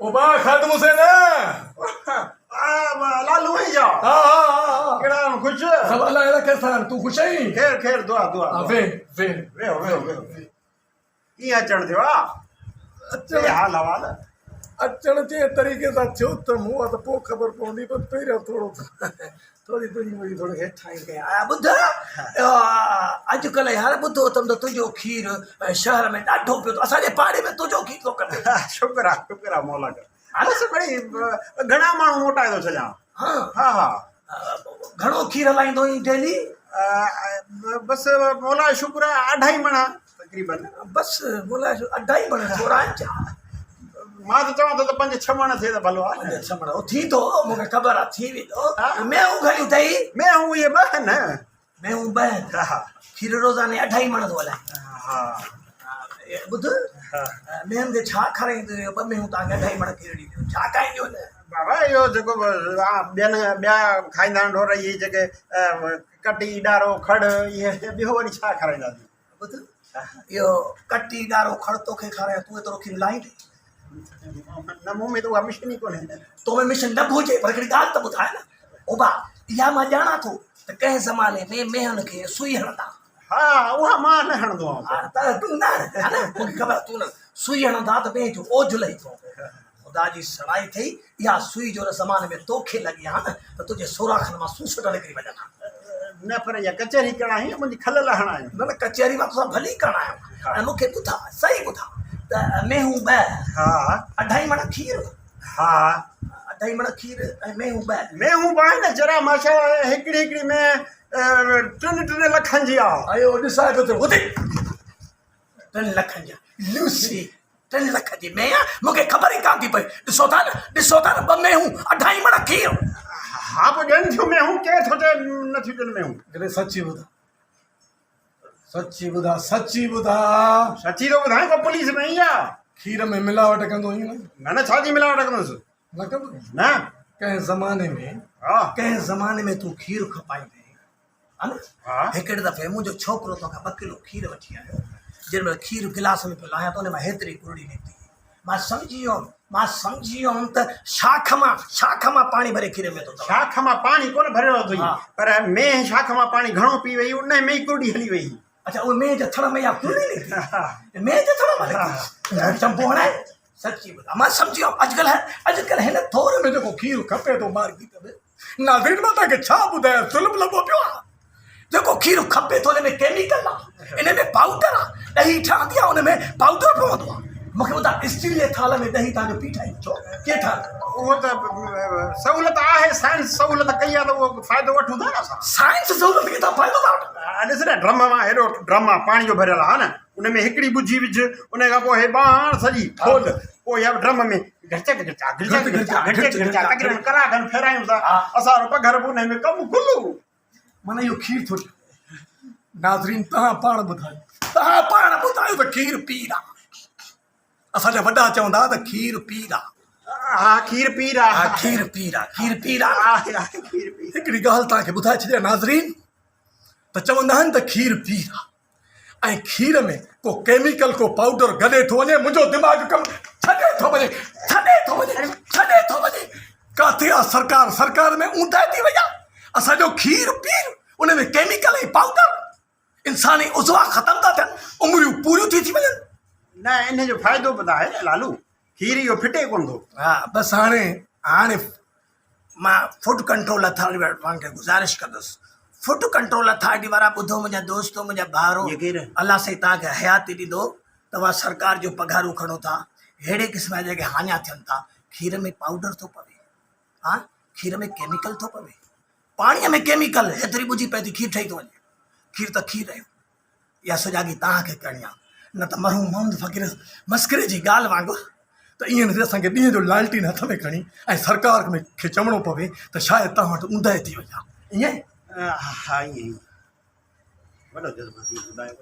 ابا خادم حسين لالو ۽ جا ها ها ها ڪهڙا آهن خوش سڀ الله رکي سان تون خوش آهين خير خير دعا دعا وي وي ويهو ويهو ويهو ڪيئن اچڻ ٿيو آ اچڻ حال حوال اچڻ جنهن طريقي سان ٿيو ته مون ته پوء خبر پوندي پر پهريان ٿورو ٿوري تنهنجي منهنجي ٿوري هيٺ آئي ڪيا آيا ٻڌ اڄڪلهه يار ٻڌو اٿم ته تنهنجو کير شهر ۾ ڏاڍو پيو ٿو اسان جي پاڙي ۾ تنهنجو کير ٿو کپي شڪر آ شڪر آ مولا جو بس مڙئي گهڻا ماڻهو موٽائي ٿو ڇڏيان ها ها ها گهڻو کير هلائيندو آهين ڊيلي بس مولا جو شڪر آ اڍائي مڻ تقريبن بس مولا جو اڍائي مڻ ٿورا آهن ڇا مان ته چوان ٿو ته پنج ڇهه مڻ ٿئي ته ڀلو آ پنج ڇهه مڻ ٿيندو مون کي خبر آ ٿي ويندو مينهون گهڻيون اٿئي مينهون اهي ٻه آهن مينهون ٻه آهن کير روزاني اڍائي مڻ ٿو هلائي ها ٻڌ مينهن کي ڇا کارائيندو آهيو ٻه مينهون توهان کي اڍائي مڻ کير ڏينديون ڇا کائينديون آهن بابا اهو جيڪو ٻين ٻيا کائيندا آهن ڍور اهي جيڪي ڪٽي ڏارو کڙ اهي ٻيو وري ڇا کارائينداسين ٻڌ اهو ڪٽي ڏارو کڙ توکي کارايان تون ايترو کير لاهيندين؟ نه مون ۾ ته اها مشن ئي ڪونهي. تو ۾ مشن نه به هجي پر هڪڙي ڳالهه ته ٻڌاء نه ابا اها مان ڄاڻان ٿو ته ڪنهن زماني ۾ مينهن کي سوئي هڻندا. ها اها مان نه هڻندو آهيان. ها ته تون نه هڻ ها نه مون کي خبر آهي تون نه سوئي هڻندا ته مينهن جو اوجهه لهي پوندو هو. خدا جي سڻائي ٿئي اها سوئي جو ان زماني ۾ توکي لڳي ها نه ته تنهنجي سوراخن مان سوسٽ نڪري وڃن ها. نه پر اها ڪچهري ڪرڻ آيو آهين منهنجي کل لاهڻ آيو آهين. نه نه ڪچهري مان توسان ڀلي ڪرڻ آيو آهيان ۽ مون کي ٻڌاء صحيح ٻڌاء ته مينهون ٻه ها اڍائي مڻ کير ها اڍائي مڻ کير ۽ مينهون ٻه. مينهون ٻه آهن نه ذرا ماشاء الله هڪڙي هڪڙي مينهن ٽن ٽن لکن جي آ. ايو ڏسان پيو ته اتي ٽن لکن جا لوسي ٽن لک جي مينهن مون کي خبر ئي ڪانه ٿي پئي ڏسو ٿا نه ڏسو ٿا نه ٻه مينهون اڍائي مڻ کير. ها پوء ڏين ٿيون مينهون ڪير ٿو چئي نه ٿيون ڏين مينهون. جڏهن سچي ٻڌاء سچي ٻڌاء سچي ٻڌاء. سچي ٿو ٻڌايان ڪو پوليس ۾ ئي آ. کير ۾ ملاوٽ ڪندو هئين نه. نه نه ڇا جي ملاوٽ ڪندس. نه ڪندو نه. ڪنهن زماني ۾ ها ڪنهن زماني ۾ تون کير کپائيندين ها نه هڪڙي دفعي منهنجو ڇوڪرو توکان ٻه ڪلو کير وٺي آيو جنهن مهل کير گلاس ۾ پيو لاهيان ته ان مان هيتري ڪرڙي نڪتي مان سمجهي ويم مان سمجهي ويم ته شاخ مان شاخ مان پاڻي ڀري کير ۾ ٿو شاخ مان پاڻي ڪونه ڀريو اٿئي پر مينهن شاخ مان پاڻي گهڻو پي وئي ان ۾ ئي ڪرڙي هلي وئي اڇا اهي مينهن جي ٿڙ ۾ اها ڪرڙي نڪتي مينهن جي ٿڙ مان نڪتي چنبو هڻائي سچي ٻڌاء مان سمجهي ويم اڄڪلهه اڄڪلهه هن دور ۾ جيڪو کير کپي ٿو مارڪيٽ ۾ ناظرين مان توهان کي ڇا ٻڌايان ظلم لڳو پيو آهي جيڪو کير کپي ٿو ان ۾ ڪيميڪل آهي ان ۾ پائوڊر آهي ڏهي ٺهندي آهي ان ۾ پائوڊر پوندو آهي مون کي ٻڌاء اسٽيل جي ٿالهه ۾ ڏهي توهان جو پي ٺاهيندو ڇو ڪير ٺاهيندو اهو ته سهولت آهي سائنس سهولت ڪئي آهي ته اهو فائدو وٺون ٿا نه اسان سائنس سهولت ڪئي ته فائدو ٿا وٺو ڏس نه ڊرم مان هيڏو ڊرم آهي پاڻي جو ڀريل آهي نه ان ۾ هڪڙي ٻجهي وجهه ان کان پوء هي ٻانهن سڄي کول پوء اها ڊرم ۾ گهرچا گهرچا گهرچا گهرچا گهرچا گهرچا تقريبن ڪلاڪ کن ڦيرايون ٿا اسان جو پگهر به ان ۾ ڪم گلو معنيٰ اهو کير ٿو ناظرين توهان پاڻ ٻڌايو توهان پاڻ ٻڌايو ته کير پير آ اسان جا وڏا چوندا ته کير پير آ ها کير پير آ ها کير پير آ کير پير آ هڪڙي ڳالهه توهان کي ٻڌائي ڇڏيان ناظرين ته چوندا آهن ته کير پير آ ۽ کير ۾ ڪو ڪيميڪل ڪو پائوڊر گڏي ٿو وڃي منهنجو دماغ ڪم ڇڏي ٿو وڃي ڇڏي ٿو وڃي ڇڏي ٿو وڃي ڪاٿي آ سرڪار سرڪار ۾ اونداهي ٿي وئي آ اسان جو کير پير ان ۾ ڪيميڪل ۽ پائوڊر انساني عضوا ختم ٿا ٿين عمريون پوريون ٿي ٿي وڃن. نه ان جو فائدو به ته آهي نه لالو کير اهو ڦٽي ڪونه ٿو. ها بس هاڻي هاڻي مان فوڊ ڪنٽرول اٿارٽي وارن کي گذارش ڪندس فوڊ ڪنٽرول اٿارٽي وارا ٻڌو منهنجا دوستو منهنجا ڀائرو الله سائين توهان کي حياتي ڏيندو توهان سرڪار جون پگهارون کڻو ٿا ههڙي قسم جا جيڪي هاڃا ٿين ٿا کير ۾ پائوڊر ٿو پوي ها کير ۾ ڪيميڪل ٿو پوي پاڻي ۾ ڪيميڪل هيتري ٻجهي پئي ٿي کير ٺهي ٿو وڃي کير ته کير رهيو اها سجاڳي توهان کي ڪرڻي آهي نه ته مرحوم محمد فقير مسخري جي ڳالهه وانگر ته ائين نه ٿئي اسان کي ڏينهن جو لالٽين هٿ ۾ کڻي ۽ سرڪار کي چوڻو پوي ته شايد توهان وٽ اونداهي ٿي وئي آهي ائين ها ائين ئي وڏو جذباتي ٻڌايو.